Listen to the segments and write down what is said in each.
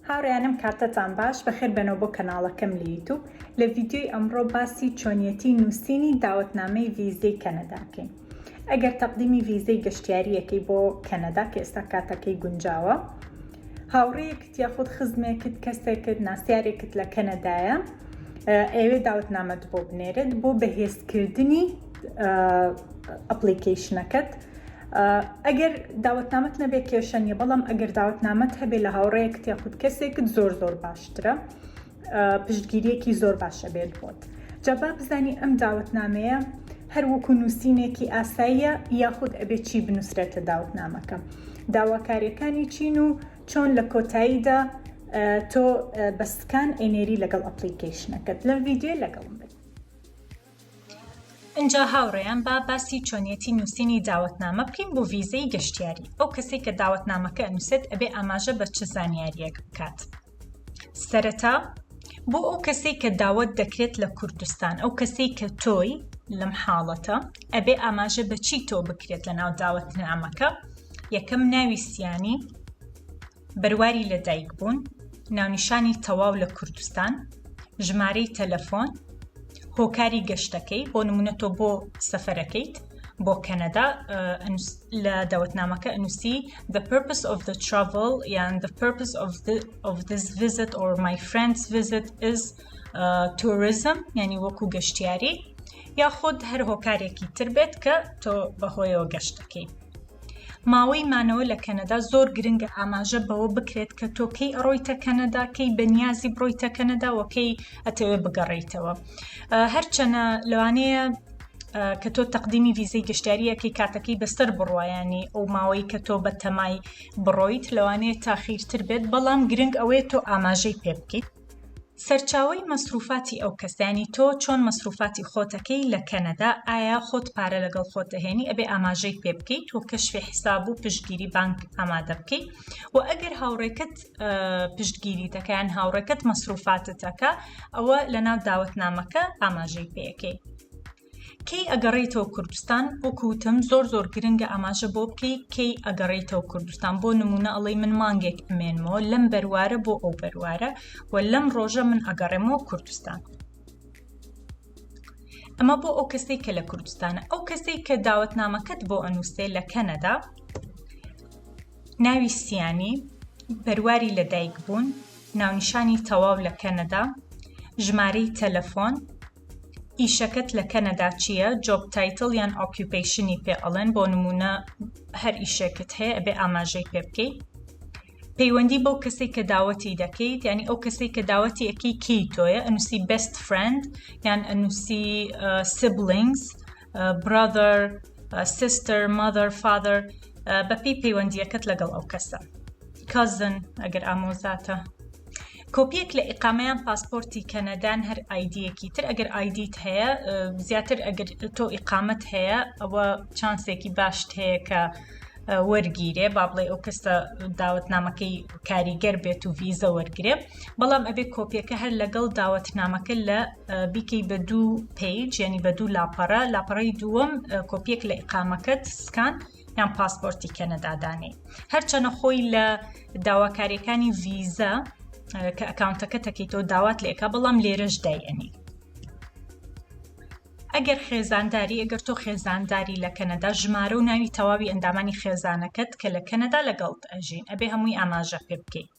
هاوڕێیانم کاتتان باش بەخێر بێنەوە بۆ کەناڵەکەم لە یوتوب لە ڤیدیۆی ئەمڕۆ باسی چۆنیەتی نووسینی داوەتنامەی ڤیزەی کەنەدا ئەکەین ئەگەر تەقدیمی ڤیزەی گەشتیاریەکەی بۆ کەنەدا کە ئێستا کاتەکەی گونجاوە هاوڕێیەکت یاخود خزمێکت کەسێکت ناسیارێکت لە کەنەدایە ئەوێ داوەتنامەت بۆ بنێرێت بۆ بەهێزکردنی application ەکەت ئەگەر داوەتنامەت نەبێ کێشە نیە بەڵام ئەگەر داوەتنامەت هەبێ لە هاوڕێیەکت یاخود کەسێکت زۆر زۆر باشترە پشتگیریەکی زۆر باشە بێت بۆت جا با بزانی ئەم داوەتنامەیە هەر وەکو نووسینێکی ئاساییە یاخود ئەبێ چی بنووسرێتە داوەتنامەکە داواکاریەکانی چین و چۆن لە کۆتاییدا تۆ بە scan ئەینێری لەگەڵ application ەکەت لەم ڤیدیۆ لەگەڵم بن. ئینجا هاوڕێیان با باسی چۆنیەتی نووسینی داوەتنامە بکەین بۆ ڤیزەی گەشتیاری ئەو کەسەی کە داوەتنامەکە ئەنووسێت ئەبێ ئاماژە بە چ زانیاریەک بکات سەرەتا بۆ ئەو کەسەی کە داوەت دەکرێت لە کوردستان ئەو کەسەی کە تۆی لەم حاڵەتە ئەبێ ئاماژە بە چی تۆ بکرێت لە ناو داوەتنامەکە یەکەم ناوی سیانی بەرواری لەدایکبوون، ناونیشانی تەواو لە کوردستان، ژمارەی تەلەفۆن، هۆکاری گەشتەکەی، بۆ نمونە تۆ بۆ سەفەرەکەیت بۆ کەنەدا لە داوەتنامەکە ئەنووسی the purpose of the travel یان the purpose of, the, of this visit or my friend's visit is uh, tourism یعنی وەکو گەشتیاری یاخود هەر هۆکارێکی تر بێت کە تۆ بەهۆیەوە گەشتەکەی. ماوەی مانەوە لە کەنەدا زۆر گرنگە ئاماژە بەوە بکرێت کە تۆ کەی ئەڕۆیتە کەنەدا کەی بەنیازی بڕۆیتە کەنەدا و کەی ئەتەوێ بگەڕێیتەوە هەرچەنە لەوانەیە کە تۆ تەقدیمی ڤیزەی گەشتیاریەکەی کاتەکەی بەسەر بڕوایانی ئەو ماوەی کە تۆ بە تەمای بڕۆیت لەوانەیە تاخیرتر بێت بەڵام گرنگ ئەوەیە تۆ ئاماژەی پێ بکەیت سەرچاوەی مەسروفاتی ئەو کەسە یانی تۆ چۆن مەسروفاتی خۆتەکەی لە کەنەدا ئایا خۆت پارە لەگەڵ خۆت دەهێنی ئەبێ ئاماژەی پێ بکەیت و کەشفی حساب و پشتگیری بانک ئامادە بکەیت و ئەگەر هاوڕێکەت پشتگیری دەکە یان هاوڕێکەت مەسروفاتت دەکا ئەوە لەناو داوەتنامەکە ئاماژەی پێ ئەکەی. کەی ئەگەڕێیتەوە کوردستان؟ وەکو وتم زۆر زۆر گرنگە ئاماژە بۆ بکەی کەی ئەگەڕێیتەوە کوردستان بۆ نمونە ئەڵێی من مانگێک ئەمێنمەوە لەم بەروارە بۆ ئەو بەروارە و لەم ڕۆژە من ئەگەڕێمەوە کوردستان ئەمە بۆ ئەو کەسەی کە لە کوردستانە ئەو کەسەی کە داوەتنامەکەت بۆ ئەنووسێ لە کەنەدا ناوی سیانی بەرواری لەدایک بوون ناونیشانی تەواو لە کەنەدا ژمارەی تەلەفۆن ئیشەکەت لە کەنەدا چییە؟ job title یان occupation ی پێ ئەڵێن بۆ نمونە هەر ئیشێکت هەیە ئەبێ ئاماژەی پێ بکەی پەیوەندی بەو کەسێک کە داوەتی دەکەیت ینی ئەو کەسێک کە داوەتی ئەەکەی کێی تۆیە ئەنووسی best friend یان ئەنووسی siblings brother sister mother father بەپێی پەیوەندیەکەت لەگەڵ ئەو کەسە cousin ئەگەر ئامۆزاتە کۆپیەک لە ئیقامە یان پاسپۆرتی کەنەدان هەر ID یەکی تر ئەگەر ID ت هەیە زیاتر ئەگەر تۆ ئیقامەت هەیە ئەوە chance ێکی باشت هەیە کە وەرگیرێ با بڵێ ئەو کەسە داوەتنامەکەی کاریگەر بێت و ڤیزە وەرگێ بەڵام ئەبێ کۆپیەکە هەر لەگەڵ داوەتنامەکە لە بیکەی بە دوو page ینی بە دوو لاپەڕە لاپەڕەی دووەم کۆپیەک لە ئیقامەکەت scan یان پاسپۆرتی کەنەدا دانێی هەرچەنە خۆی لە داواکاریەکانی ڤیزە کە account ەکە تەکەیتەوە داوات لێکا بەڵام لێرەش دای ئەنی ئەگەر خێزانداری ئەگەر تۆ خێزانداری لە کەنەدا ژمارە و ناوی تەواوی ئەندامانی خێزانەکەت کە لە کەنەدا لەگەڵت ئەژین ئەبێ هەمووی ئاماژە پێ بکەیت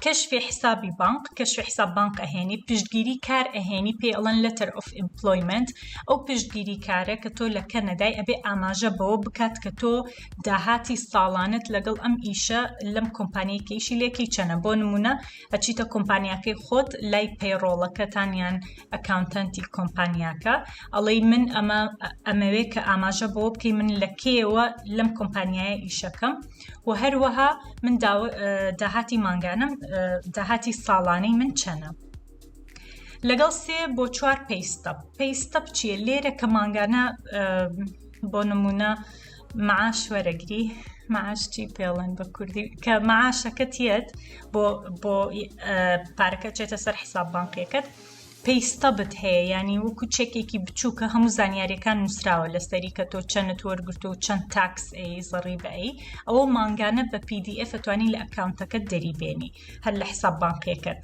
کەشفی حسابی بانق، کەشفی حساب بانق ئەهێنی، پشتگیری کار ئەهێنی پێی ئەڵێن letter of employment، ئەو پشتگیری کارە کە تۆ لە کەنەدای ئەبێ ئاماژە بەوە بکات کە تۆ داهاتی ساڵانت لەگەڵ ئەم ئیشە لەم کۆمپانیای کە ئیشی لێکەی چەنە بۆ نمونە ئەچیتە کۆمپانیاکەی خۆت لای payroll ەکەتان یان accountant ی کۆمپانیاکە ئەڵێی من ئەمە ئەمەوێ کە ئاماژە بەوە بکەی من لە کێوە لەم کۆمپانیایە ئیشەکەم و هەروەها من داهاتی مانگانم داهاتی ساڵانەی من چەنە لەگەڵ سێ بۆ چوار pay stub pay stub چییە لێرە کە مانگانە بۆ نمونە معاش وەرەگری معاش چی پێڵێن بە کوردی کە معاشەکە تیەت بۆ بۆ پارەکە چێتە سەر حساب بانقیەکەت. pay stub ت هەیە یانی وەکو چێکێکی بچووکە هەموو زانیاریەکان نووسراوە لەسەری کە تۆ چەنت وەرگرتو و چەند tax ئەی زەڕیبە ئەی ئەوە مانگانە بە PDF ئەتوانی لە account ەکەت دەری بێنی هەر لە حساب بانقیەکەت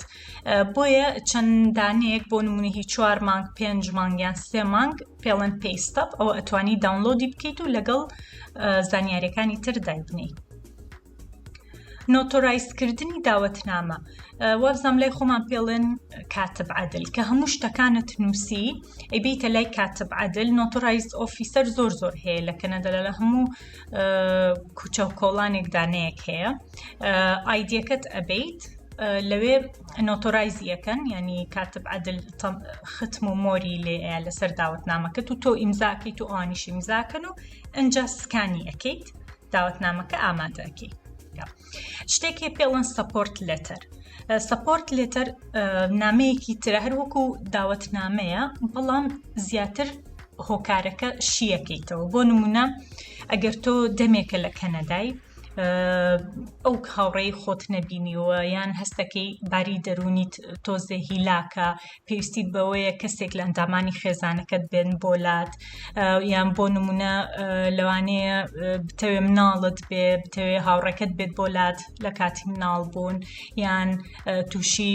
بۆیە چەند دانەیەک بۆ نمونە هی چوار مانگ پێنج مانگ یان سێ مانگ پێڵەن pay stub ئەوە ئەتوانی download ی بکەیت و لەگەڵ زانیاریەکانی تر دایبنێی. notarize کردنی داوەتنامە وابزانم لای خۆمان پێڵێن کاتب عەدل کە هەموو شتەکانت نووسی ئەیبیتە لای کاتب عەدل notarize officer زۆر زۆر هەیە لە کەنەدا لە هەموو کوچە و کۆڵانێک دانەیەک هەیە ID یەکەت ئەبیت لەوێ notarize ی ئەکەن ینی کاتب عەدل ختم و مۆری لێ لەسەر داوەتنامەکەت و تۆ ئیمزاکەیت و ئەوانیش ئیمزاکەن و ئەجا scan ی ئەەکەیت داوەتنامەکە ئامادە ئەکەی شتێک هەیە پێڵەن support letter support letter نامەیەکی ترە هەر وەکو داوەتنامەیە بەڵام زیاتر هۆکارەکە شیەکەیتەوە بۆ نمونە ئەگەر تۆ دەمێکە لە کەنەدای ئەو هاوڕێی خۆت نەبینیوە یان هەستەکەی باری دەرونیت تۆزێ هیلاکە پێویستیت بەوەیە کەسێک لە ئەندامانی خێزانەکەت بێن بۆ لات یان بۆ نمونە لەوانەیە بتەوێ مناڵت بێ بتەوێ هاوڕێکەت بێت بۆ لات لە کاتی مناڵ بوون یان تووشی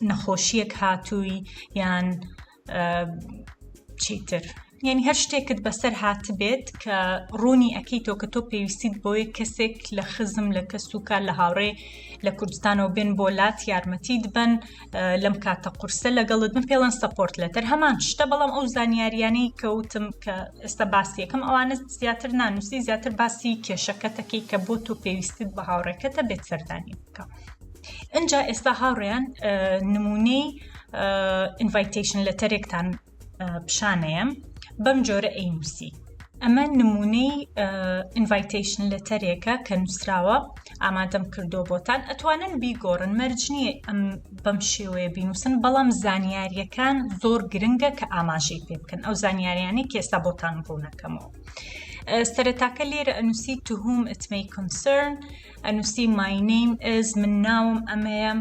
نەخۆشیەک هاتووی یان چیتر یعنی هەر شتێکت بەسەر هاتبێت کە ڕوونی ئەکەیتەوە کە تۆ پێویستیت بۆیە کەسێک لە خزم لە کەس و کار لە هاوڕێ لە کوردستانەوە بێن بۆ لات یارمەتیت بن لەم کاتە قورسە لەگەڵت بن پێڵەن support letter هەمان شتە بەڵام ئەو زانیاریانەی کەوتم کە ئێستا باسیەکەم ئەوانە زیاتر نانووسی زیاتر باسی کێشەکەتەکەی کە بۆ تۆ پێویستت بە هاوڕێکەتە بێت سەردانی بکە. ئینجا ئێستا هاوڕێیان نمونەی invitation letter ێکتان پیشانەیەم بەم جۆرە ئەینوسی ئەمە نمونەی invitation letter ێکە کە نووسراوە ئامادەم کردو بۆتان ئەتوانن بیگۆڕن مەرج نییە ئەم بەم شێوەیە بینوسن بەڵام زانیاریەکان زۆر گرنگە کە ئاماژەی پێ بکەن ئەو زانیاریانەی کە ئێستا بۆتان ڕوونەکەمەوە سەرەتاکە لێرە ئەنووسی to whom it may concern ئەنووسی my name is من ناوم ئەمەیە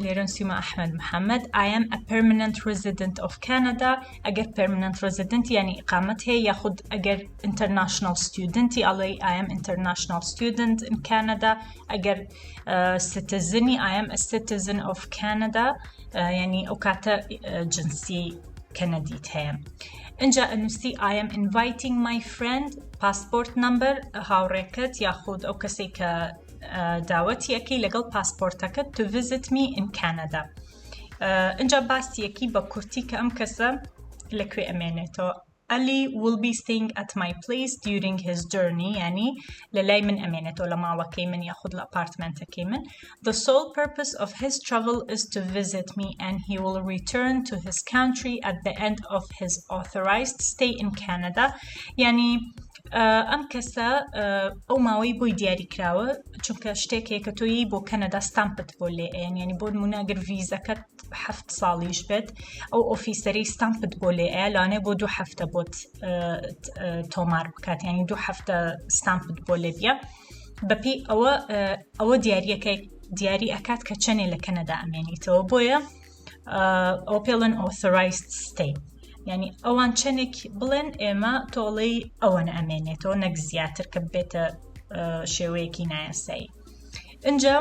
لێرە نووسیمە ئەحمد محەممەد I am a permanent resident of Canada ئەگەر permanent resident یعنی ئیقامەت هەیە یاخود ئەگەر international student ی ئەڵێی I am international student in Canada ئەگەر citizen ی I am a citizen of Canada یعنی ئەو کاتە جنسی کەنەدیت هەیە ئینجا ئەنووسی I am inviting my friend passport number هاوڕێکەت یاخود ئەو کەسێک کە داوەتی ئەەکەی لەگەڵ پاسپۆرتەکەت to visit me in Canada ئینجا باسیەکی بە کورتی کە ئەم کەسە لەکوێ ئەمێنێتەوە Ali will be staying at my place during his journey یعنی لە لای من ئەمێنێتەوە لە ماڵەکەی من یاخود لە ئەپارتمنتەکەی من The sole purpose of his travel is to visit me and he will return to his country at the end of his authorized stay in Canada یعنی ئەم کەسە ئەو ماوەی بۆی دیاری کراوە چونکە شتێک هەیە کە تۆی بۆ کەنەدا ستامپت بۆ لێ ئەیەن ینی بۆ نمونە ئەگەر ڤیزەکەت هەفت ساڵیش بێت ئەو officer ەی ستامپت بۆ لێ ئەیە لەوانەیە بۆ دوو هەفتە بۆت تۆمار بکات ینی دوو هەفتە ستامپت بۆ لێ بیە بەپی ئەوە ئەوە دیارریەکە دیاری ئەکات کە چەنێ لە کەنەدا ئەمێنیتەوە بۆیە ئەو پێڵەن authorized stay یعنی ئەوان چەندێک بڵێن ئێمە تۆڵەی ئەوەن ئەمێنێتەوە نەک زیاتر کە بێتە شێوەیەکی نایاسایی ئینجا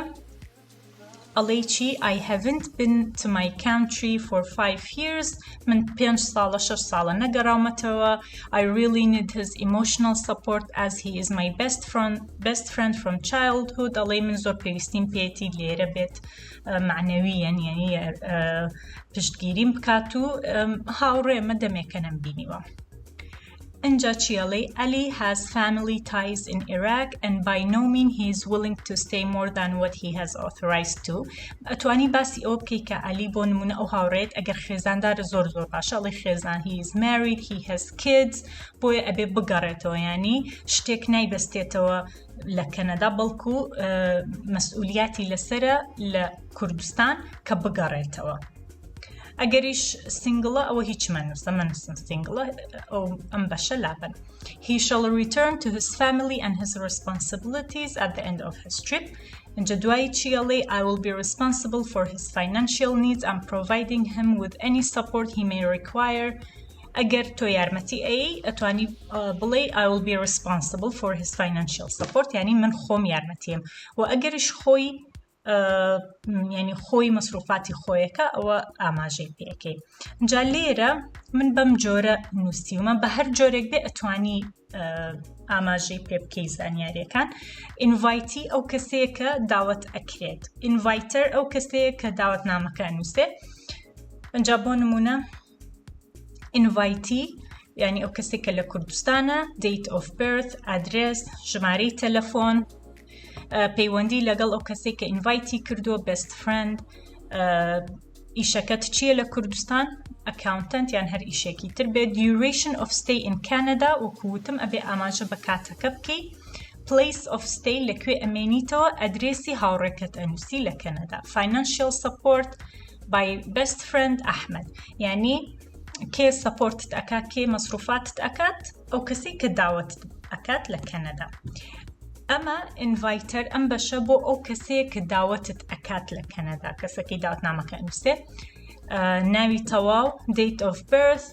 ئەڵێی چی I haven't been to my country for five years من پێنج ساڵە شەش ساڵە نەگەڕاومەتەوە I really need his emotional support as he is my best friend best friend from childhood ئەڵێی من زۆر پێویستیم پێیەتی لێرە بێت معنەویەن یعنی پشتگیریم بکات و هاوڕێمە دەمێکە نەمبینیوە. ئنجا چی ئەڵێی Ali has family ties in Iraq and by no mean he is willing to stay more than what he has authorized to ئەتوانی باسی ئەوە بکەی کە عەلی بۆ نمونە ئەو هاوڕێت ئەگەر خێزاندارە زۆر زۆر باشە ئەڵێ خێزان he is married he has kids بۆیە ئەبێ بگەڕێتەوە ینی شتێک نایبەستێتەوە لە کەنەدا بەڵکو مەسئولیاتی لەسرە لە کوردستان کە بگەڕێتەوە. ئەگەریش single ە ئەوە هیچ مەنووسە مەنووسن single ە ئەو ئەم بەشە لابەن. He shall return to his family and his responsibilities at the end of his trip. ئینجا دوایی چی ئەڵێ I will be responsible for his financial needs and providing him with any support he may require. ئەگەر تۆ یارمەتی ئەی ئەتوانی بڵێ I will be responsible for his financial support یعنی من خۆم یارمەتیم و ئەگەریش خۆی یعنی خۆی مەسروفاتی خۆیەکە ئەوە ئاماژەی پێەکەی جا لێرە من بەم جۆرە نووسیومە بە هەر جۆرێک بێ ئەتوانی ئاماژەی پێ بکەی زانیاریەکان invitee ئەو کەسەیە کە داوەت ئەکرێت inviter ئەو کەسەیە کە داوەت نامەکە نووسێ ئەجا بۆ نمونە invitee یعنی ئەو کەسێک کە لە کوردستانە date of birth ئادرێس ژمارەی تەلەفۆن پەیوەندی لەگەڵ ئەو کەسێک کە invite ی کردووە best friend ئیشەکەت چییە لە کوردستان accountant یان هەر ئیشێکی تر بێت duration of stay in Canada وەکوتم ئەبێ ئاماژە بە کاتەکە بکەی place of stay لەکوێ ئەمێنیتەوە ئەدرێسی هاوڕێکەت ئەنووسی لە کەنەدا financial support by best friend ئەحمد یعنی کێ support ت ئەکات کێ مەسروفاتت ئەکات ئەو کەسەی کە داوەتت ئەکات لە کەنەدا ئەمە inviter ئەم بەشە بۆ ئەو کەسەیە کە داوەتت ئەکات لە کەنەدا کەسەکەی داوەتنامەکە ئەنووسێ ناوی تەواو date of birth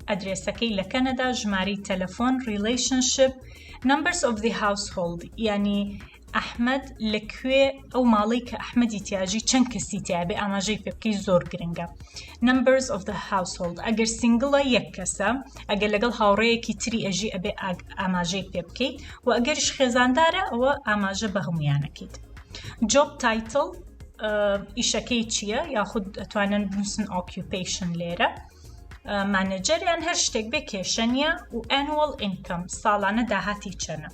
ئەدرێسەکەی لە کەنەدا ژمارەی تەلەفۆن relationship numbers of the household یعنی ئەحمەد لەکوێ ئەو ماڵەی کە ئەحمەدی تیاژی چەند کەسی تیابێ ئاماژەی پێ بکەی زۆر گرنگە numbers of the household ئەگەر single ە یەک کەسە ئەگەر لەگەڵ هاوڕێیەکی تری ئەژی ئەبێ ئاماژەی پێ بکەیت و ئەگەریش خێزاندارە ئەوە ئاماژە بە هەمویانەکەیت job title ئیشەکەی چییە یاخود ئەتوانن بنووسن occupation لێرە manager یان هەر شتێک بێ کێشە نییە و annual income ساڵانە داهاتی چەنە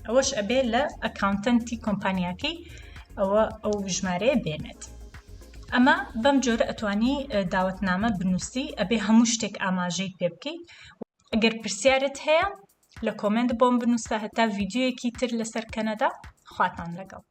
ئەوەش ئەبێ لە accountant ی کۆمپانیاکەی ئەوە ئەو ژمارەیە بێنێت. ئەمە بەم جۆرە ئەتوانی داوەتنامە بنووسی ئەبێ هەموو شتێک ئاماژەی پێ بکەیت ئەگەر پرسیارت هەیە لە comment بۆم بنووسە هەتا ڤیدیۆیەکی تر لەسەر کەنەدا خواتان لەگەڵ.